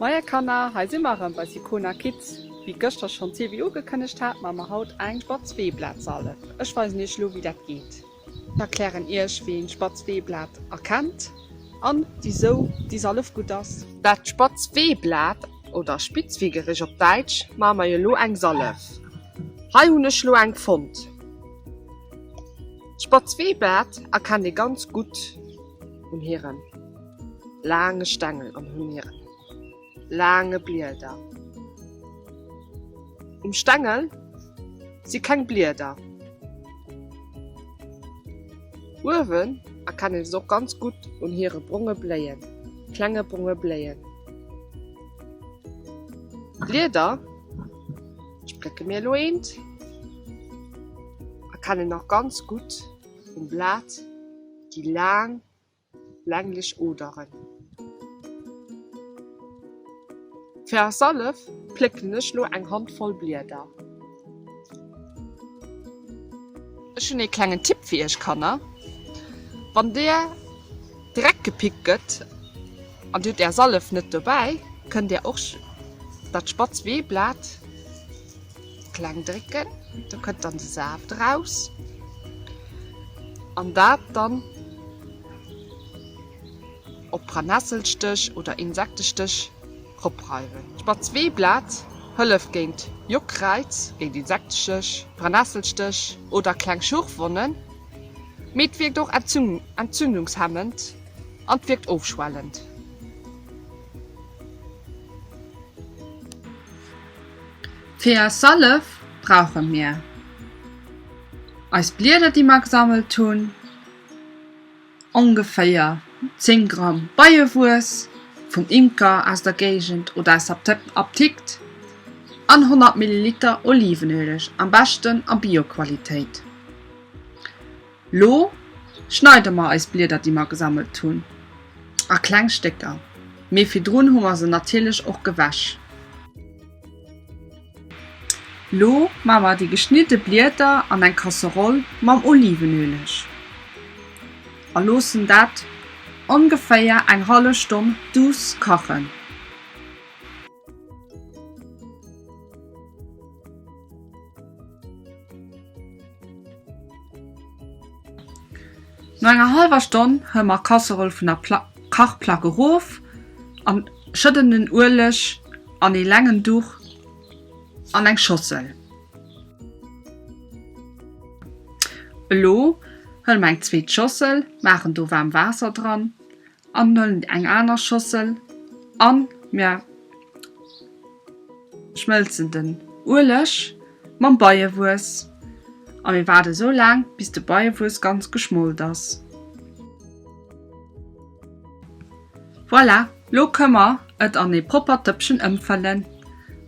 Moie Kanner, hei si mer erëm bei Sicona Kids. Wéi gëschter schonn d'Silvie ugekënnegt hat, maache mer haut eng Spatz-Weeblat-Salef. Ech weisen iech elo wéi dat geet. Ech erklären iech wéi een Spatz-Weeblat erkennt an wisou déi Salef gutt ass. Dat Spatz-Weeblat oder Spitzwegerich op Däitsch maache mer elo eng Salef. Hei hunn ech elo eng fonnt. D'Spatz-Weeblat erkennt ee ganz gutt un hirem laange Stängel an un hiren laange Blieder. Um Stängel si keng Blieder. Uewen erkennt een se och ganz gutt un hire bronge Bléien, klenge bronge Bléien. D'Blieder, ech plécke mir elo eent, erkennt een och ganz gutt um Blat déi laang länglech Oderen. Fir eis Sallef plécken ech lo eng Handvoll Blieder. Ech hunn ee klengen Tipp fir iech Kanner, Wann dir direkt gepickt gëtt an dir hutt är Sallef net dobäi, kënnt dir och dat spatz Weeblat kleng drécken, do kënnt dann de Saaft eraus an dat dann op Brennesselstech oder Insektestech ropreiwen. D'Spatz-Weeblat hëlleft géint Juckreiz, géint Insektestech, Brennesselstéch oder kleng Schurfwonnen, mee et wierkt och entzündungshemmend an et wierkt ofschwellend. Fir eis Sallef brauche mir eis Blieder déi mer gesammelt hunn, ongeféier 10 Gramm Beiewuess, vum Imker aus der Géigend oder aus der Apdikt, an 100 Milliliter Olivenueleg, am beschten a Bio-Qualitéit. Lo schneide mer eis Blieder déi mer gesammelt hunn a kleng Stécker, mee virdrun hu mer se natierlech och gewäsch. Lo maa mer déi geschnidde Blieder an eng Kasseroll mam Olivenueleg a loossen dat ongeféier eng hallef Stonn duuss kachen. No enger hallwer Stonn huele mer d'Kasseroll vun der Kachplack erof an schëdden den Ueleg an ee lengen Duch an eng Schossel. Elo huele mer eng zweet Schossel, maachen do waarm Waasser dran an huelen eng aner Schossel an mir schmëlzen den Ueleg mam Beiewuess a mir waarde sou laang bis de Beiewuess ganz geschmolt ass. Voilà, lo kënne mer et an ee proppert Dëppchen ëmfëllen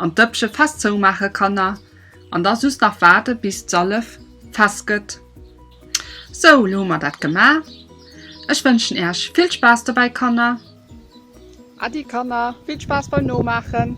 an d'Dëppche fest zoumaache Kanner an da just nach waarde bis d'Sallef fest gëtt. Sou, lo hu mer dat gemaach. Ech wënschen Äerch vill Spaass dobäi Kanner. Adi Kanner, vill Spaass beim Nomaachen!